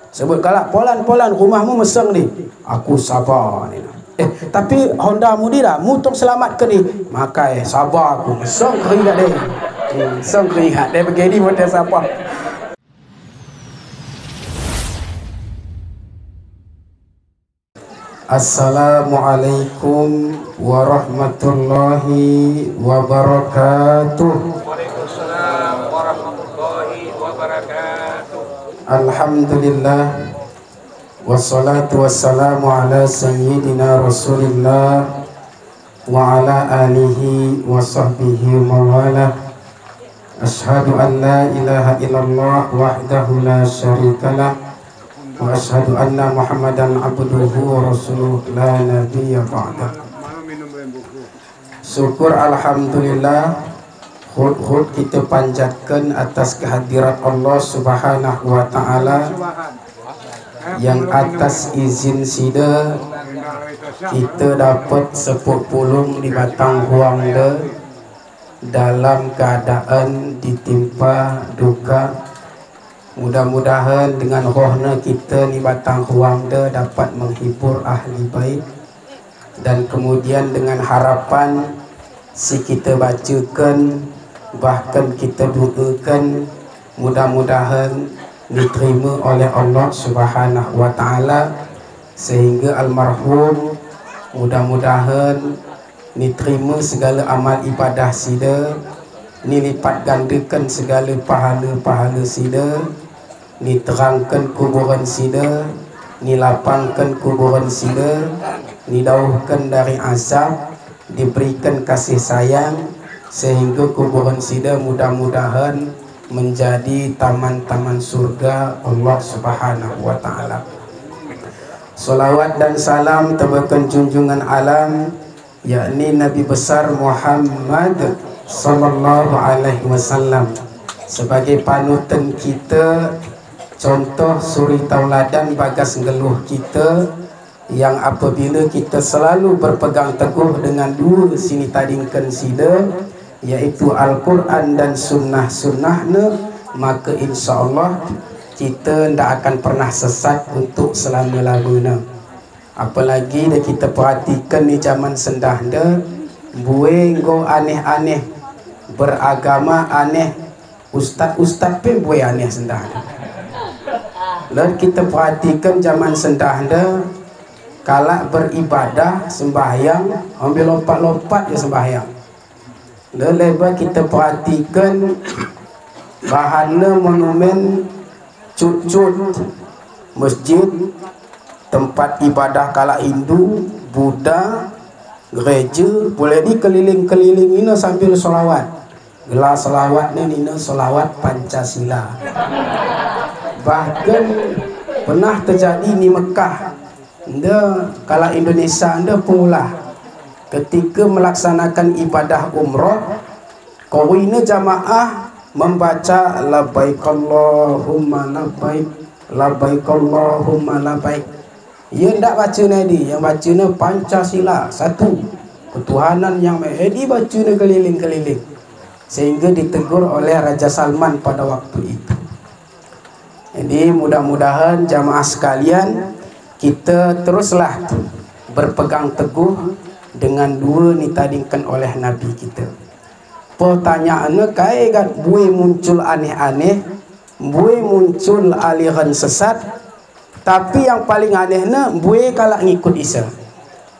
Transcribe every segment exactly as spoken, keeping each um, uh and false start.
Sebut kalak, "Polan, polan, rumahmu meseng di." "Aku saba," nina. "Eh, tapi Honda mu di da, mu tong selamat ke di." "Makai saba aku meseng keringat deh." Hmm, meseng keringat deh, begini model saba. Assalamualaikum warahmatullahi wabarakatuh. Waalaikumsalam warahmatullahi wabarakatuh. Alhamdulillah. Wassalatu wassalamu ala sayyidina Rasulillah wa ala alihi wa sahbihi wa mawalah. Asyhadu an la ilaha illallah wahdahu la syarikalah, wa asyhadu anna Muhammadan abduhu wa rasuluh la nabiyya ba'dah. Syukur alhamdulillah, hud-hud kita panjatkan atas kehadirat Allah Subhanahu wa Ta'ala yang atas izin sida kita dapat sepuk pulung di batang huang de dalam keadaan ditimpa duka. Mudah-mudahan dengan rohna kita ni batang huang de dapat menghibur ahli bait, dan kemudian dengan harapan si kita bacakan, bahkan kita doakan, mudah-mudahan diterima oleh Allah Subhanahu wa Ta'ala, sehingga almarhum mudah-mudahan diterima segala amal ibadah sida, dilipat gandakan segala pahala-pahala sida, diterangkan kuburan sida, dilapangkan kuburan sida, didauhkan dari azab, diberikan kasih sayang, sehingga kuburan sida mudah-mudahan menjadi taman-taman surga Allah Subhanahu wa Ta'ala. Salawat dan salam tabakan junjungan alam, yakni Nabi besar Muhammad sallallahu alaihi wasallam sebagai panutan kita, contoh suri tauladan bagas ngeluh kita, yang apabila kita selalu berpegang teguh dengan dua si nitadingkan sida, yaitu Al-Quran dan sunnah-sunnahna, maka insya Allah kita ndak akan pernah sesat untuk selama-lamana. Apalagi da kita perhatikan ni zaman sendah da, mbue nggo aneh-aneh, beragama aneh, ustad-ustad pe mbue aneh sendah da. Lalu kita perhatikan zaman sendah da, kalak beribadah, sembahyang, ambil lompat-lompat ya sembahyang. Leleba kita perhatikan bahanna monumen, cut-cut, masjid, tempat ibadah kalak Hindu, Buddha, gereja, boleh dikeliling-keliling ina sambil selawat. Gelar selawatna nina selawat Pancasila. Bahkan pernah terjadi di Mekah, nda kalak Indonesia, nda pengulah. Ketika melaksanakan ibadah umroh, karuina jamaah membaca labbaik Allahumma labbaik, labbaik Allahumma labbaik. Ia ndak bacana di, yang bacana Pancasila, satu. Ketuhanan yang Maha Edi bacana keliling-keliling. Sehingga ditegur oleh Raja Salman pada waktu itu. Jadi mudah-mudahan jamaah sekalian, kita teruslah berpegang teguh dengan dua nitadingkan oleh Nabi kita. Pertanyaanna, kai gat mbue muncul aneh-aneh, mbue muncul aliran sesat, tapi yang paling anehna mbue kalak ngikut isa.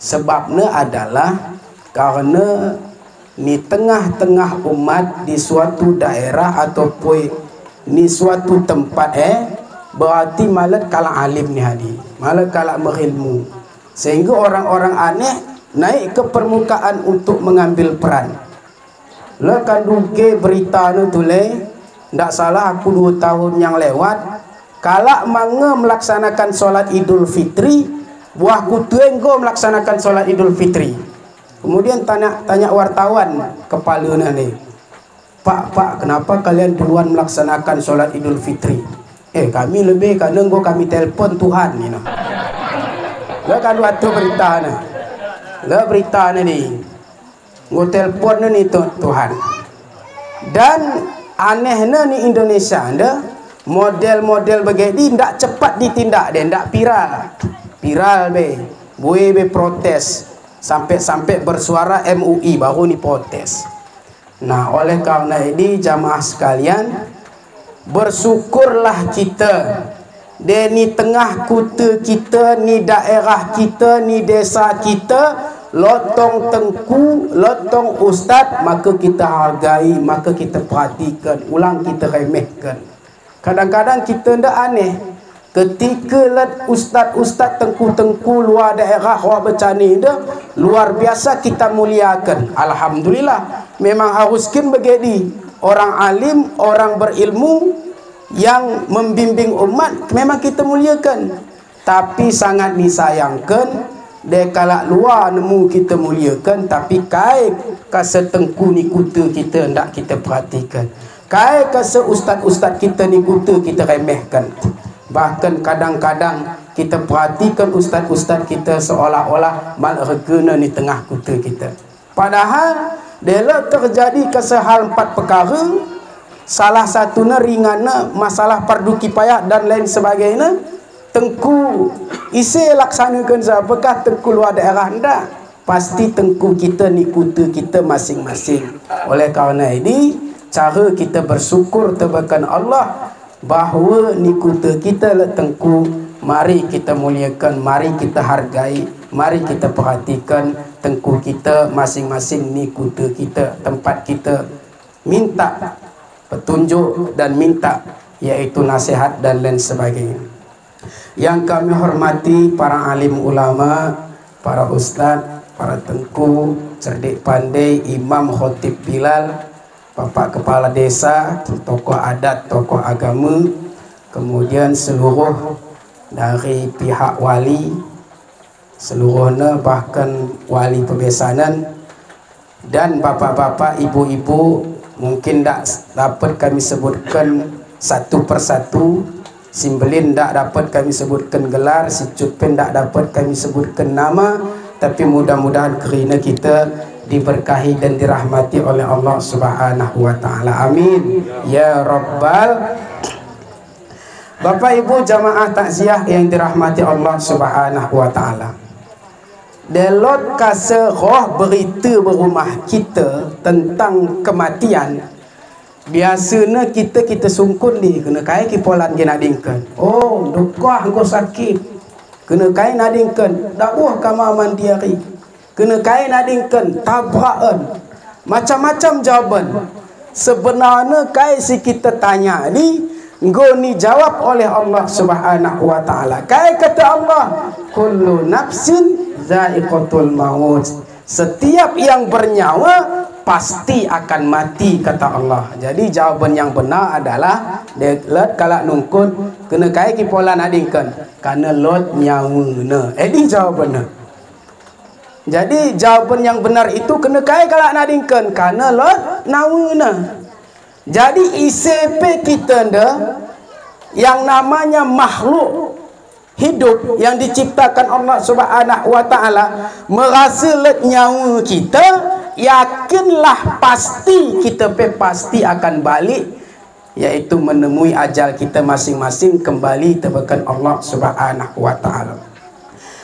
Sebabna adalah karena ni tengah-tengah umat di suatu daerah ataupun ni suatu tempat, eh, berarti malet kalak alim ni hadi, malet kalak berilmu. Sehingga orang-orang aneh naik ke permukaan untuk mengambil peran. Lekan duke beritana tule, ndak salah aku dua tahun yang lewat, kalak manga melaksanakan sholat Idul Fitri, buah kutenggo melaksanakan sholat Idul Fitri. Kemudian tanya, tanya wartawan kepalana ni, "Pak, Pak, kenapa kalian duluan melaksanakan sholat Idul Fitri?" "Eh, kami lebih, karena nggo kami telepon Tuhan," nina. Lekan waktu beritana. Le beritana ni, nggo teleponna ni Tu-, Tuhan. Dan anehna ni Indonesia nda, Model-model begini ndak cepat ditindak deh, ndak viral. Viral be, bue be protes. Sampai-sampai bersuara M U I baru ni protes. Nah, oleh karena ini jamaah sekalian, bersyukurlah kita. Deh ni tengah kute kita, ni daerah kita, ni desa kita, lot tong tengku, lot tong ustad, maka kita hargai, maka kita perhatikan, ulang kita remehkan. Kadang-kadang kita ndak aneh. Ketika lot ustad-ustad, tengku-tengku luar daerah, wak becani ndak, luar biasa kita muliakan. Alhamdulillah. Memang harus kin begini. Orang alim, orang berilmu, yang membimbing umat, memang kita muliakan. Tapi sangat disayangkan, deh kalak luar nemu kita muliakan, tapi kai kase tengku ni kute kita ndak kita perhatikan. Kai kase ustad-ustad kita ni kute kita remehkan. Bahkan kadang-kadang kita perhatikan ustad-ustad kita seolah-olah mal regena ni tengah kute kita. Padahal, deh lot terjadi kase hal empat perkara, salah satuna ringanna masalah fardu kifayah dan lain sebagainya, tengku ise laksanakan, apakah tengku luar daerah ndak? Pasti tengku kita ni kute kita masing-masing. Oleh karena ini, cara kita bersyukur tebakan Allah, bahwa ni kute kita lot tengku, mari kita muliakan, mari kita hargai, mari kita perhatikan tengku kita masing-masing ni kute kita, tempat kita minta petunjuk dan minta yaitu nasihat dan lain sebagainya. Yang kami hormati para alim ulama, para ustad, para tengku, cerdik pandai, imam, khotib bilal, Bapak Kepala Desa, tokoh adat, tokoh agama, kemudian seluruh dari pihak wali, seluruhnya bahkan wali pebesanan, dan bapak-bapak, ibu-ibu, mungkin ndak dapat kami sebutkan satu persatu, si Mbelin ndak dapat kami sebutkan gelar, si Cut pun ndak dapat kami sebutkan nama, tapi mudah-mudahan kerana kita diberkahi dan dirahmati oleh Allah Subhanahu wa Ta'ala. Amin. Ya Rabbal. Bapak Ibu jamaah takziah yang dirahmati Allah Subhanahu wa Ta'ala. Deh lot kase roh berita berumah kita tentang kematian, biasana kita, kita sungkun deh, kena kai kipolan ke nadingkan. Oh, duka engkau sakit. Kena kai nadingkan, dabuh kama mandi hari. Kena kai nadingkan, tabrakan. Macam-macam jawaban. Sebenarnya kai si kita tanya ni, enggo ni jawab oleh Allah Subhanahu wa Ta'ala. Kai kata Allah, "Kullu nafsin za'iqatul maut." Setiap yang bernyawa pasti akan mati, kata Allah. Jadi jawaban yang benar adalah, deh lot kalak nungkun, kena kai kipolan nadingkan, karena lot nyawena. Jadi jawabannya. Jadi jawaban yang benar itu kena kai kalak nadingkan, karena lot nyawena. Jadi ise pe kita nda yang namanya makhluk hidup yang diciptakan Allah Subhanahu wa Ta'ala merasa lot nyawa kita, yakinlah pasti kita pe pasti akan balik, yaitu menemui ajal kita masing-masing kembali tebakan Allah Subhanahu wa Ta'ala.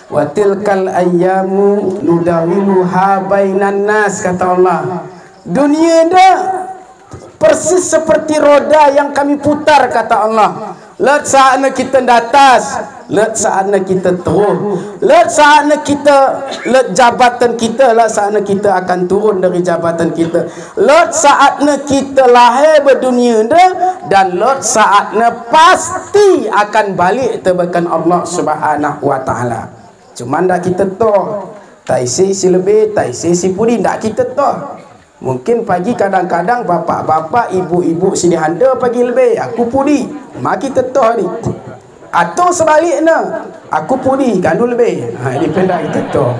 "Wa tilkal ayyamu nudawiluha bainan nas," kata Allah. Dunia nda persis seperti roda yang kami putar, kata Allah. Lot saatnya kita nda atas, lot saatnya kita turun. Lot saatnya kita, lot jabatan kita, lot saatnya kita akan turun dari jabatan kita. Lot saatnya kita lahir ba dunia nda, dan lot saatnya pasti akan balik tebakan Allah Subhanahu wa Ta'ala. Cuman nda kita toh, tak isi si lebe, tak isi si pudi, nda kita toh. Mungkin pagi kadang-kadang bapak-bapak, ibu-ibu sini handa pagi lebe, aku pudi, ma kita toh ni. Atau sebaliknya, aku pudi, kandu lebe. Ha, ini pe nda kita toh.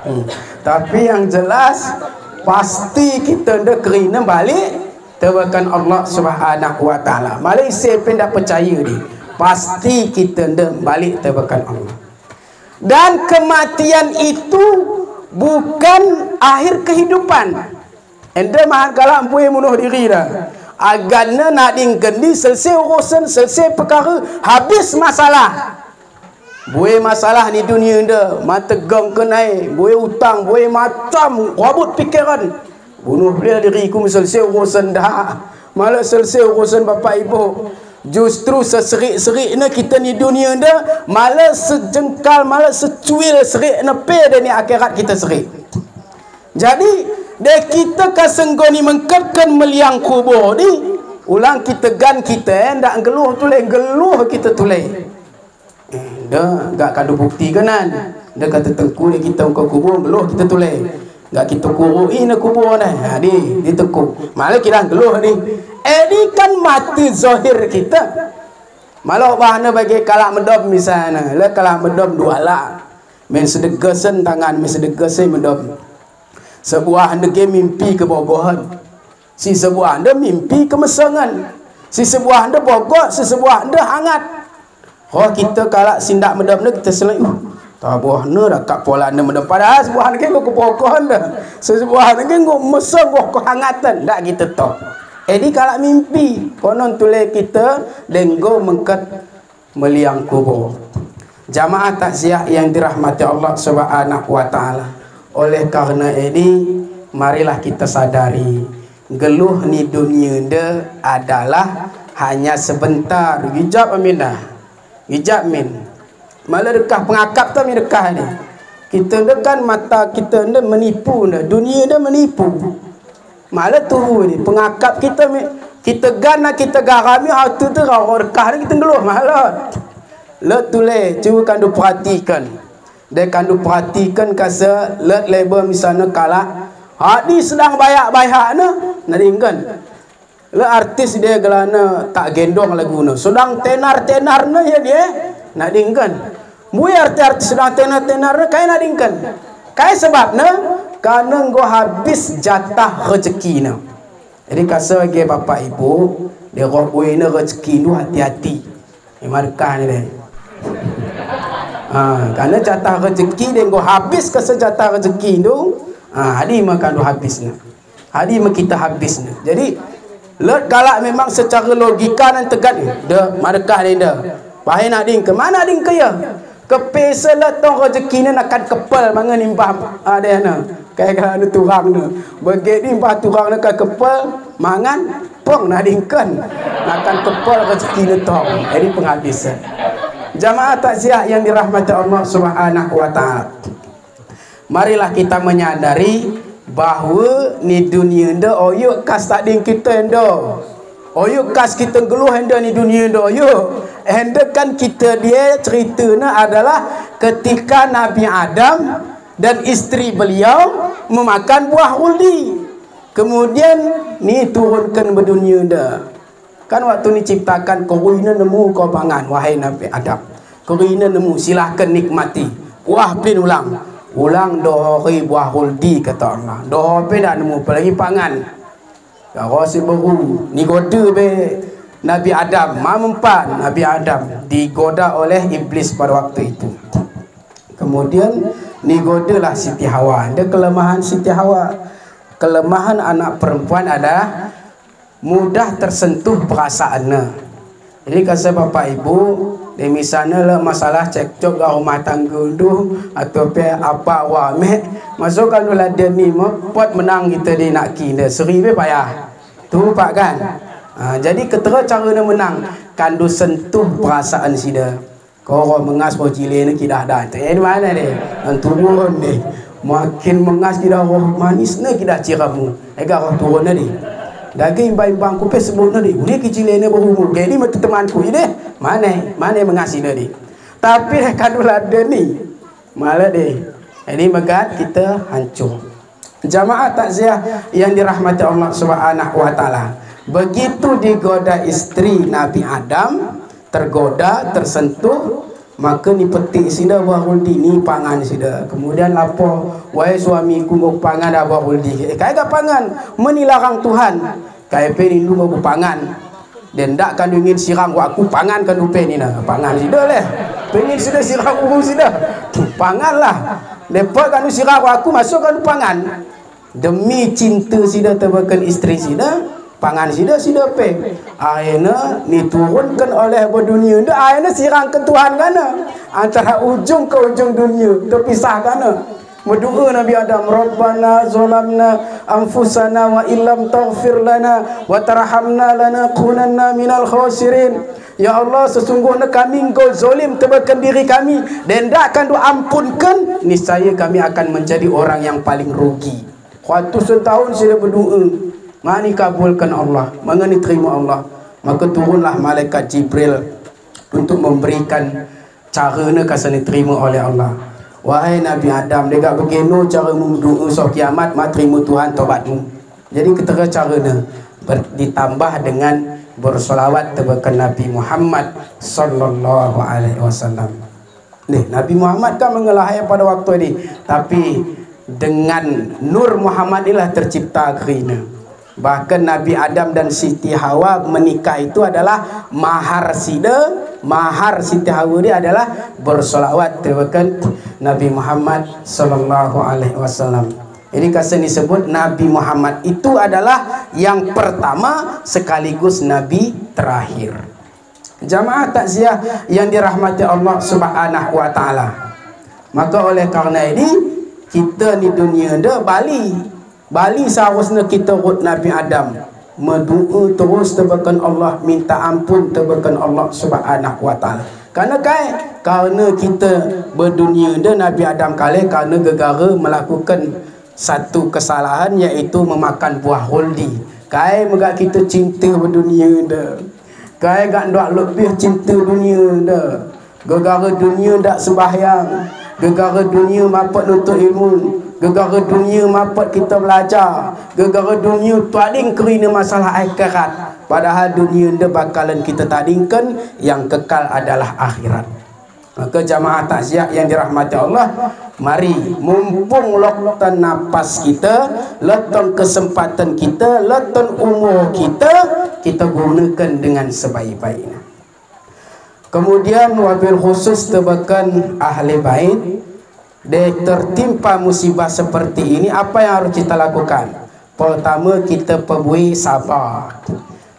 Hmm. Tapi yang jelas, pasti kita nda kerana balik tebakan Allah Subhanahu wa Ta'ala. Malah ise pe nda percaya ni, pasti kita nda balik tebakan Allah. Dan kematian itu bukan akhir kehidupan. Enda mahan kalak mbue munuh diri dah. Aganna nading kendi, selesai urusan, selesai pekara, habis masalah. Buai masalah ni dunia nda, mategang kenai, buai utang, buai macam, rabut pikiran. Bunuh bela diriku, selesai urusan nda. Malah selesai urusan bapak ibu. Justru seserik-serikna kita ni dunia nda, malah sejengkal, malah secuil serikna pe deh ni akhirat kita serik. Jadi, deh kita kasenggo ni mengketken meliang kubur ni, ulang kita gan kita, eh, nda nggeluh tule, nggeluh kita tule. Eh, nda, gak kadu bukti kenan. Nda kata tengku deh kita ungka kubur, nggeluh kita tule. Gak kita kurui na kubur na. Ha, di, di tengku. Malah kita nggeluh ni. Eh, di kan mati zahir kita. Malah bahana bagi kalak medom misalna. Le kalak medom dua lah. Main sedegasan tangan, main sedegasan medom. Sebuah nda ge mimpi kebogohan. Si sebuah nda mimpi kemesengan. Si sebuah nda bogoh, si sebuah nda hangat. Oh, kita kalak sindak medom nda kita selai. Uh, taboh nda rakap pola nda medom. Padahal sebuah nda ge nggo kebogohan nda. Sebuah nda ge nggo meseng, nggo kehangatan. Nda kita toh. Jadi kalak mimpi. Konon tule kita denggo mengket meliang kubur. Jamaah takziah yang dirahmati Allah Subhanahu wa Ta'ala. Oleh karena ini, marilah kita sadari, geluh ni dunia nda adalah hanya sebentar. Ijab amin dah. Ijab min. Malah dekah pengakap tu mi dekah ni. Kita nda kan mata kita nda menipu nda. Dunia nda menipu. Malah tuhu ni, pengakap kita mi, kita gan na kita garami, hatu tu rau rekah ni kita nggeluh malah. Let tule, cuba kandu perhatikan. Deh kandu perhatikan kasa, let leba misalna kalak. Hadi sedang bayak-bayak na, nadingkan. Let artis deh gelana tak gendong lagu na. Sedang tenar-tenar na ya deh, nadingkan. Mui artis-artis sedang tenar-tenar na, kai nadingkan. Kai sebab na, karena nggo habis jatah rezeki na. Jadi kasa ge bapak ibu, deh roh bui na rezeki ndu hati-hati. Ima dekah ni deh. Ha, karena jatah rezeki deh nggo habis kasa jatah rezeki ndu. Ha, hadi makan ndu habis na. Hadi ma kita habis na. Jadi, let kalak memang secara logika nan tegat ni. Deh, ma dekah ni deh. Wahai nadingka, ma nadingka ya. Kepesa let tong rezeki na nakan kepel mangan imbah. Ada na. Kai kala na turang na. Bagi di imbah turang na ka kepel, mangan, pong nadingkan. Nakan kepel rezeki na tong. Jadi penghabisan. Jamaah takziah yang dirahmati Allah Subhanahu wa Ta'ala. Marilah kita menyadari bahwa ni dunia nda oyuk kas tading kita nda. Oyuk kas kita nggeluh nda ni dunia nda oyuk. Nda kan kita deh ceritana adalah ketika Nabi Adam dan istri beliau memakan buah khuldi. Kemudian ni turunkan ba dunia nda. Kan waktu ni ciptakan, kerui na nemu kau pangan, wahai Nabi Adam. Kerui na nemu, silahkan nikmati. Wah, pin ulang. Ulang dohori buah khuldi, kata Allah. Doho pe nda nemu, apalagi pangan. Karo si beru, ni goda be Nabi Adam, ma mempan Nabi Adam digoda oleh iblis pada waktu itu. Kemudian ni goda lah Siti Hawa. Ada kelemahan Siti Hawa. Kelemahan anak perempuan adalah mudah tersentuh perasaanna. Jadi kasa bapak ibu, deh misalna lah masalah cekcok dalam rumah tangga ndu, atau pe apa wame, masuk kandu laden ni mepot menang kita di nak kina, seri be payah. Tu pak kan? Ha, jadi ketera cara na menang, kandu sentuh perasaan sida. Koro mengas ko cile ni kidah dah. Eh, di mana deh? Antu turun deh. Makin mengas kidah roh manis na kidah ciramu. Ega roh turun na deh. Dagi imbang-imbang ku pe sebut na deh. Uli ki cile ni berumur. Jadi mati temanku ini deh. Mana? Mana mengas ini deh? Tapi deh kadul ada ni. Malah deh. Ini megat kita hancur. Jamaah takziah yang dirahmati Allah Subhanahu wa Ta'ala. Begitu digoda istri Nabi Adam, tergoda, tersentuh, maka ni petik sida buah khuldi ni pangan sida. Kemudian lapor, wahai suamiku, nggo pangan dah buah khuldi. Eh, kai ga pangan, meni larang Tuhan. Kai pe ni ndu nggo pangan. Deh nda kandu ingin sirang wa aku pangan kandu pe ni na. Pangan sida leh. Pengin sida sirang uhu sida. Pangan lah. Deh pe kandu sirang wa aku masuk kandu pangan. Demi cinta sida tebakan istri sida. Pangan sida, sida pe. Akhirnya diturunkan oleh ba dunia nda, akhirnya sirang ke Tuhan kana. Antara ujung ke ujung dunia, terpisah kana. Berdoa Nabi Adam, "Rabbana zalamna anfusana wa illam taghfir lana wa tarhamna lanakunanna minal khasirin." Ya Allah, sesungguhnya kami engkau zalim tebakan diri kami, dan ndak kan doa ampunkan, niscaya kami akan menjadi orang yang paling rugi. Khatusan tahun sida berdoa, mani kabulkan Allah, mangani terima Allah. Maka turunlah malaikat Jibril untuk memberikan cara na kasa ni terima oleh Allah. Wahai Nabi Adam, dega begeno cara mu berdoa esok kiamat, ma terima Tuhan tobatmu. Jadi ketera cara na ber-, ditambah dengan bersolawat tebakan Nabi Muhammad sallallahu alaihi wasallam. Nih, Nabi Muhammad kan mengelahai pada waktu ini, tapi dengan Nur Muhammad inilah tercipta kerina. Bahkan Nabi Adam dan Siti Hawa menikah itu adalah mahar sida, mahar Siti Hawa ini adalah bersolawat tebakan Nabi Muhammad sallallahu alaihi wasallam. Jadi kasa ni sebut Nabi Muhammad itu adalah yang pertama sekaligus Nabi terakhir. Jamaah takziah yang dirahmati Allah Subhanahu wa Ta'ala. Maka oleh karena ini, kita ni dunia nda bali. Bali seharusnya kita rut Nabi Adam. Berdoa terus tebakan Allah, minta ampun tebakan Allah Subhanahu wa Ta'ala. Karena kai, karena kita berdunia nda Nabi Adam kale, karena gegara melakukan satu kesalahan, yaitu memakan buah khuldi. Kai mega kita cinta berdunia nda. Kai gak ndak lebih cinta dunia nda. Gegara dunia ndak sembahyang. Gegara dunia mapet nuntut ilmu. Gegara dunia mapet kita belajar. Gegara dunia tuading kerina masalah akhirat. Padahal dunia nda bakalan kita tadingkan, yang kekal adalah akhirat. Maka jamaah takziah yang dirahmati Allah, mari mumpung loktan napas kita, loktan kesempatan kita, loktan umur kita, kita gunakan dengan sebaik-baiknya. Kemudian wabil khusus tebakan ahli bait, dia tertimpa musibah seperti ini, apa yang harus kita lakukan? Pertama, kita pebui sabar.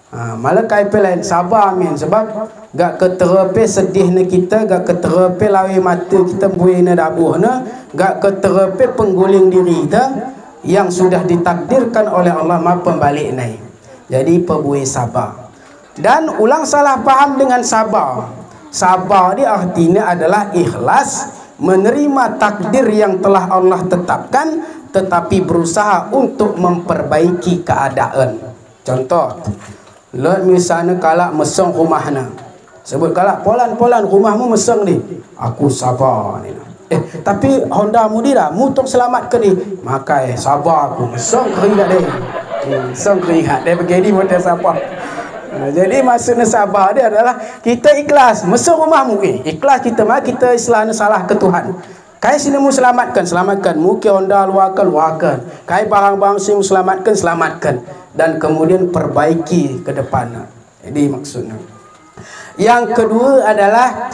Ha, malah kai pe lain sabar amin. Sebab gak ketera pe sedih ne kita, gak ketera pe lawi mata kita bui ne dabuh ne, gak ketera pe pengguling diri kita yang sudah ditakdirkan oleh Allah ma pembalik nai. Jadi pebui sabar. Dan ulang salah paham dengan sabar. Sabar di artinya adalah ikhlas menerima takdir yang telah Allah tetapkan, tetapi berusaha untuk memperbaiki keadaan. Contoh, lot misalnya kalak meseng rumahna. Sebut kalak, "Polan, polan, rumahmu meseng ni." "Aku sabar," nina. "Eh, tapi Honda mu di dah, mu tong selamatkan ni." "Makai sabar aku, meseng keringat deh." Hmm, meseng keringat deh, begini model sabar. Nah, jadi maksudnya sabar dia adalah kita ikhlas, meseng rumahmu, eh, ikhlas kita ma, kita istilahnya salah ke Tuhan. Kai sini mu selamatkan, selamatkan. Mu ke Honda luakan, luakan. Kai barang-barang sini mu selamatkan, selamatkan. Dan kemudian perbaiki ke depan. Jadi maksudnya. Yang kedua adalah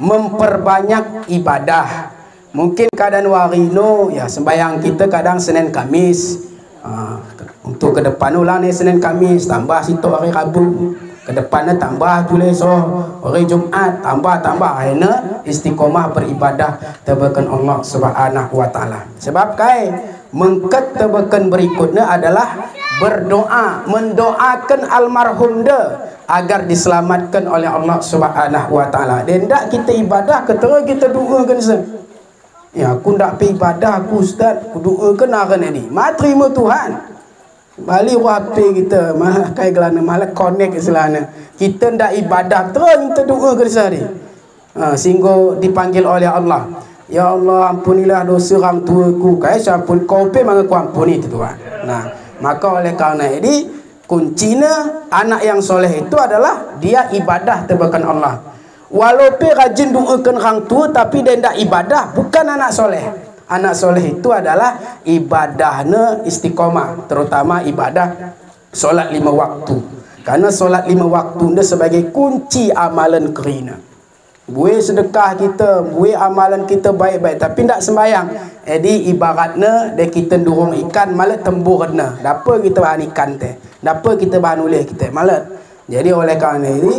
memperbanyak ibadah. Mungkin keadaan wari no, ya, sembahyang kita kadang Senin Kamis. Ah, untuk ke depan ulang ni Senin Kamis, tambah situ hari Rabu. Ke depan ni tambah tu leso, hari Jumat, tambah, tambah. Akhirnya istiqomah beribadah tebakan Allah Subhanahu wa Ta'ala. Sebab kai, mengket tebakan berikutnya adalah berdoa, mendoakan almarhum de agar diselamatkan oleh Allah Subhanahu wa Ta'ala. Dia ndak kita ibadah, ketera kita doakan se. Ya, aku ndak pe ibadah aku, Ustaz, ku doakan akan ini. Ma terima Tuhan. Bali wa H P kita, malah kai gelana, malah connect istilahnya. Kita ndak ibadah, terus kita doakan sehari. Ha, sehingga dipanggil oleh Allah. "Ya Allah, ampunilah dosa orang tuaku." Kai sampun kau pe manga ku ampuni tu Tuhan. Nah, maka oleh karena ini, kuncinya anak yang soleh itu adalah dia ibadah tebakan Allah. Walau pe rajin doakan orang tua, tapi dia ndak ibadah, bukan anak soleh. Anak soleh itu adalah ibadahnya istiqomah, terutama ibadah solat lima waktu. Karena solat lima waktu nda sebagai kunci amalan kerina. Buat sedekah kita, buat amalan kita baik-baik, tapi ndak sembahyang. Jadi ibaratnya deh kita durung ikan, malah tembur kena. Dapa kita bahan ikan teh? Dapa kita bahan ulih kita? Malah. Jadi oleh karena ini,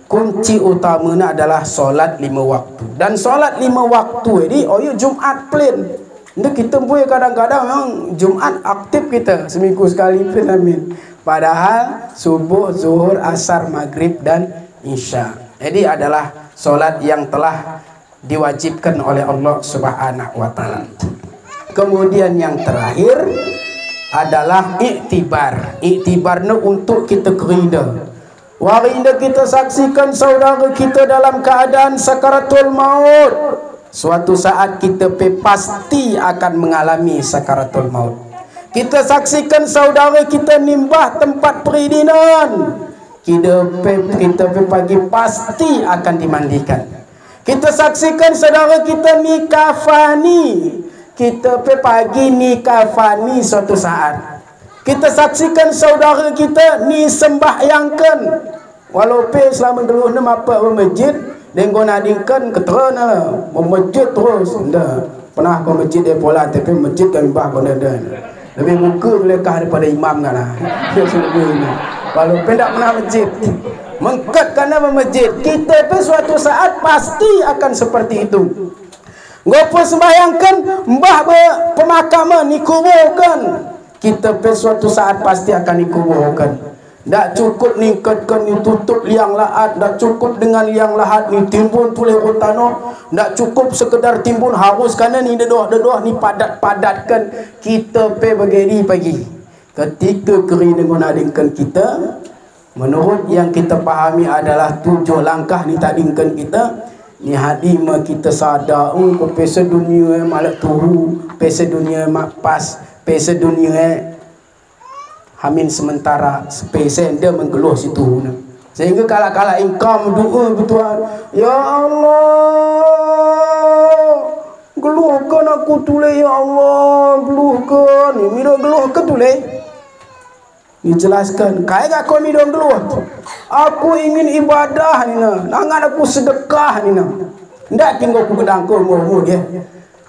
kunci utamanya adalah solat lima waktu. Dan solat lima waktu ini, oh ya, Jumat plain. Ini kita pun kadang-kadang memang Jumat aktif kita, seminggu sekali plain, amin. Padahal subuh, zuhur, asar, maghrib, dan isya. Jadi adalah solat yang telah diwajibkan oleh Allah Subhanahu wa Ta'ala. Kemudian yang terakhir adalah iktibar. Iktibarnya untuk kita kerida. Wari ini kita saksikan saudara kita dalam keadaan sakaratul maut. Suatu saat kita pe pasti akan mengalami sakaratul maut. Kita saksikan saudara kita nimbah tempat peridinan. Kita pe, kita pe pagi pasti akan dimandikan. Kita saksikan saudara kita ni kafani. Kita pe pagi ni kafani suatu saat. Kita saksikan saudara kita ni sembahyangkan. Walau pe selama geluh nem apa masjid, denggo nadingkan keteran lah. Masjid terus. Nda. Pernah ke masjid dia pola, tapi masjid kan bah kau nda. Lebih muka boleh kah daripada imam kan lah. Dia sungguh ini. Walau pe ndak pernah masjid. Mengkat karena masjid. Kita pe suatu saat pasti akan seperti itu. Gopo sembahyangkan, mbah be pemakaman, dikuburkan. Kita pe suatu saat pasti akan dikuburkan. Ndak cukup ningkatkan ni tutup liang lahat, ndak cukup dengan liang lahat ni timbun tulih ku tanoh, ndak cukup sekedar timbun, harus karena ni dedoh-dedoh ni padat-padatkan. Kita pe begeri pagi. Ketika kering dengan adingkan kita, menurut yang kita pahami adalah tujuh langkah ni tadingkan kita, ni hadi ma kita sada, oh, ko pesa dunia malak tuhu, pesa dunia mak pas, pesa dunia hamin sementara, sepesa enda menggeluh situ. Sehingga kala-kala ingkam doa betuan, "Ya Allah, geluhkan aku tulih, ya Allah, geluhkan." Ini geluhkan tulih. Dijelaskan, "Kai ka kau midong geluh? Aku ingin ibadah," nina. "Nangan aku sedekah," nina. "Ndak kin kau ku gedang kau mau dia.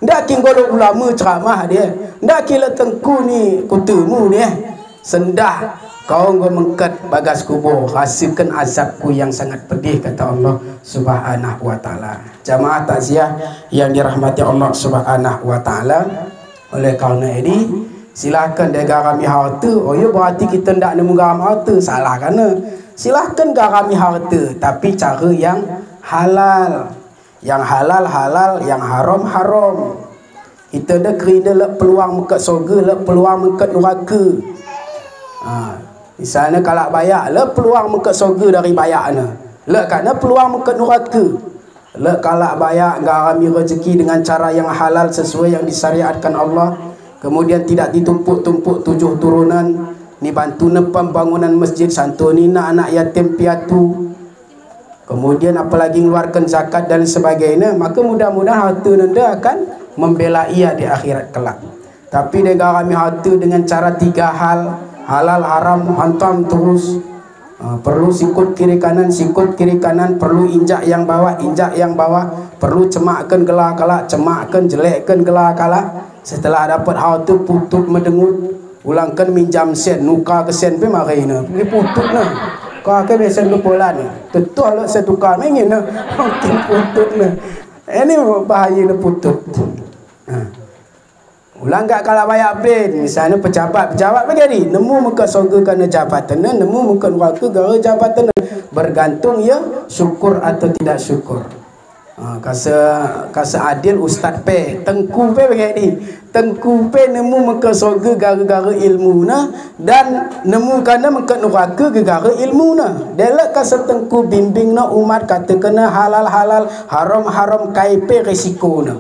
Ndak kin kau ulama ceramah dia. Ndak kin la tengku ni kutemu dia. Sendah kau nggo mengkat bagas kubur, rasakan azabku yang sangat pedih," kata Allah Subhanahu wa Ta'ala. Jamaah takziah yang dirahmati Allah Subhanahu wa Ta'ala. Oleh karena ini, silakan deh garami harta. Oh ya, berarti kita ndak nemu garam harta. Salah karena. Silakan garami harta, tapi cara yang halal. Yang halal halal, yang haram haram. Kita ndak kerinda lek peluang mengkat sorga, lek peluang mengkat neraka. Ha, misalnya kalak bayak, lek peluang mengkat sorga dari bayaknya. Lek karena peluang mengkat neraka. Lek kalak bayak garami rezeki dengan cara yang halal sesuai yang disyariatkan Allah, kemudian tidak ditumpuk-tumpuk tujuh turunan, ni bantu ne pembangunan masjid, santuni ne anak yatim piatu, kemudian apalagi ngeluarkan zakat dan sebagainya, maka mudah-mudahan harta nenda akan membela ia di akhirat kelak. Tapi deh garami harta dengan cara tiga hal, halal, haram, hantam terus. Ah, perlu sikut kiri kanan, sikut kiri kanan, perlu injak yang bawah, injak yang bawah, perlu cemakkan gela kalak, cemakkan, jelekkan gela kalak. Setelah dapat harta, putut medengut, ulangkan minjam sen, nuka ke sen pe makai ne. Ni putut ne. Kau ke be sen lupola ne. Tetuh lek sen tukar main ne. Makin putut ne. Ini bahaya ne putut. Nah. Ulang gak kalak bayak ben, misalnya pejabat, pejabat begeri, nemu mengkat sorga karena jabatan, nemu mengkat neraka gara jabatan. Bergantung ya syukur atau tidak syukur. Ha, kasa, kasa adil ustaz pe, tengku pe begeri. Tengku pe nemu mengkat sorga gara-gara ilmu ne, dan nemu karena mengkat neraka gara-gara ilmu ne. Delek kasa tengku bimbing ne umat kata kena halal-halal, haram-haram, kai pe risiko ne.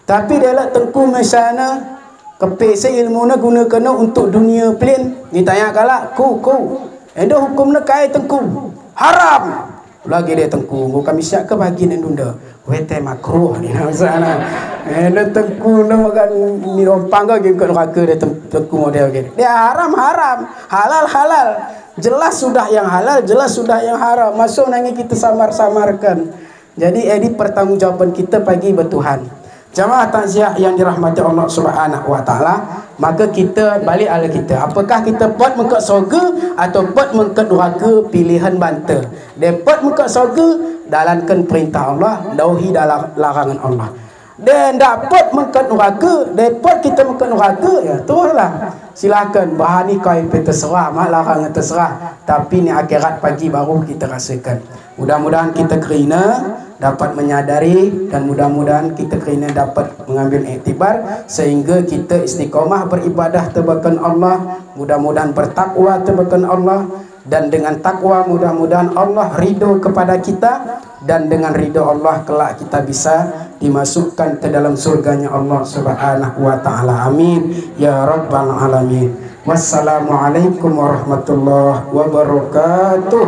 Tapi delek tengku misalnya, kepese ilmu ne guna kena untuk dunia plain. Ditanya kalak, ku, ku. Enda hukum ne kai tengku? Haram. Lagi deh tengku, nggo kami siap ke bagi ne nunda. Wete makruh ni misalnya. Enda tengku ne makan ni rompang ke gingkon kaki deh teng-, tengku model gini. Dia haram, haram. Halal, halal. Jelas sudah yang halal, jelas sudah yang haram. Masuk nangi kita samar-samarkan. Jadi, edi pertanggungjawaban kita pagi ba Tuhan. Jamaah takziah yang dirahmati Allah Subhanahu wa Ta'ala, maka kita balik ala kita. Apakah kita pet mengke sorga atau pet mengke neraka, pilihan banta. Dai pet mengke sorga, dalankan perintah Allah, dauhi dala-, larangan Allah. Dai ndak pet mengke neraka, dai pet kita mengke neraka, ya, teruslah. Silakan, berani kai pe terserah, mak larang terserah. Tapi ni akhirat pagi baru kita rasakan. Mudah-mudahan kita kerana dapat menyadari dan mudah-mudahan kita kerana dapat mengambil iktibar sehingga kita istiqomah beribadah tebakan Allah, mudah-mudahan bertakwa tebakan Allah, dan dengan takwa mudah-mudahan Allah ridho kepada kita, dan dengan ridho Allah kelak kita bisa dimasukkan ke dalam surganya Allah Subhanahu wa Ta'ala. Amin ya Rabbal Alamin. Wassalamualaikum warahmatullahi wabarakatuh.